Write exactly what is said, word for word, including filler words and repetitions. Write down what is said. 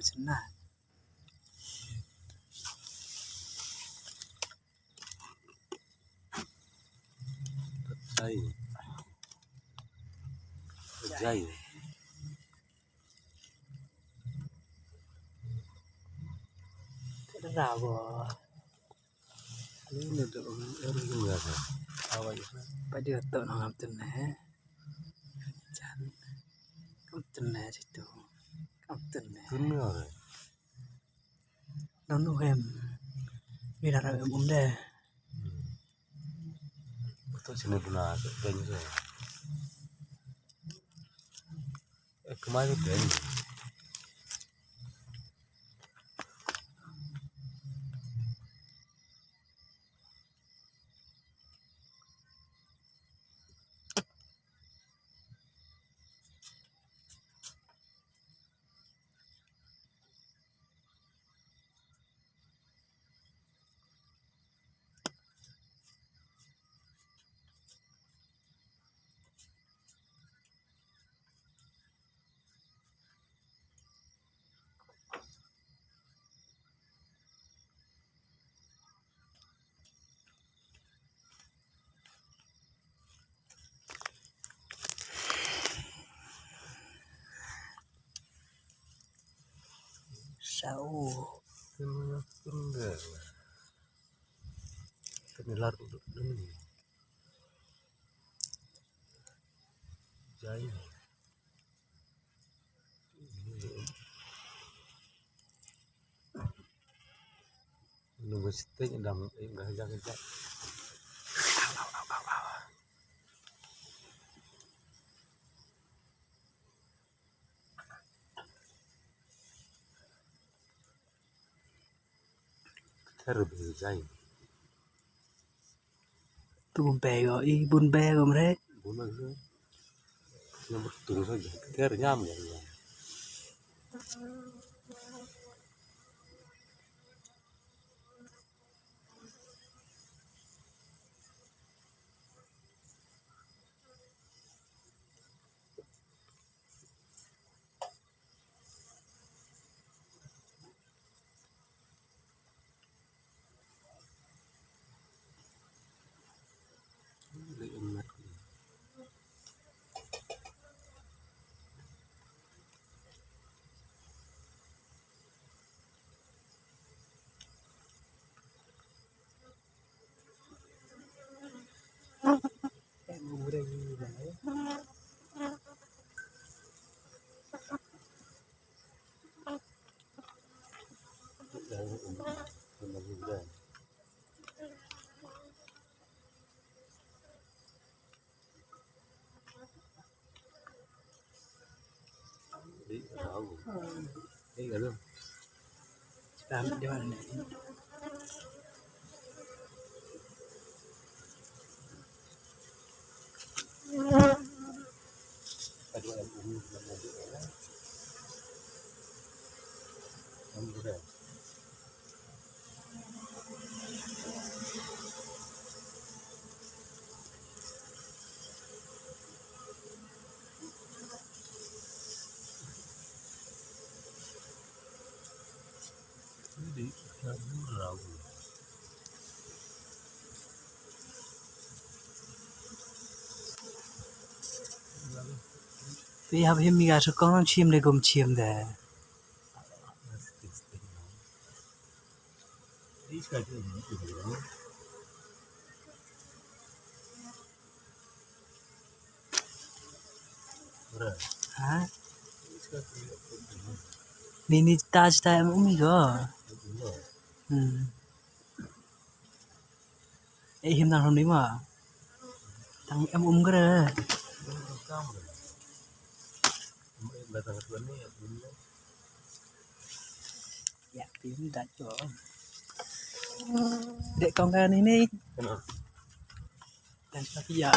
Chynna. Jai. Jai. Bravo. Ini ada orang, orang yang biasa. Awak itu. Pada otak nak ngam tenang. Jangan. Ngam tenang situ. Ngam tenang. Tenang. Nanu hem. Mina ra em um de. Hmm. Betul sini benar, ben je. Eh, kemana ben? Sau. Kena lar dulu ni. Jai. Nunggu setengah dam, eh, dah jang jang. Ter bejai. Tu bun pego, i bun pego mrek. Bun pego. Nomor tung saja. Ter nyam ya. Phi hap him ïa ka kong, chim le gum chim de. Ha? Ni ni taj ta em umi ko. Hmm. Eh, him nang hom ni ma. Tang em um kre. Ya, pim dat ko. Dek kong ka ni ni. Kenapa? Dan tapi ya.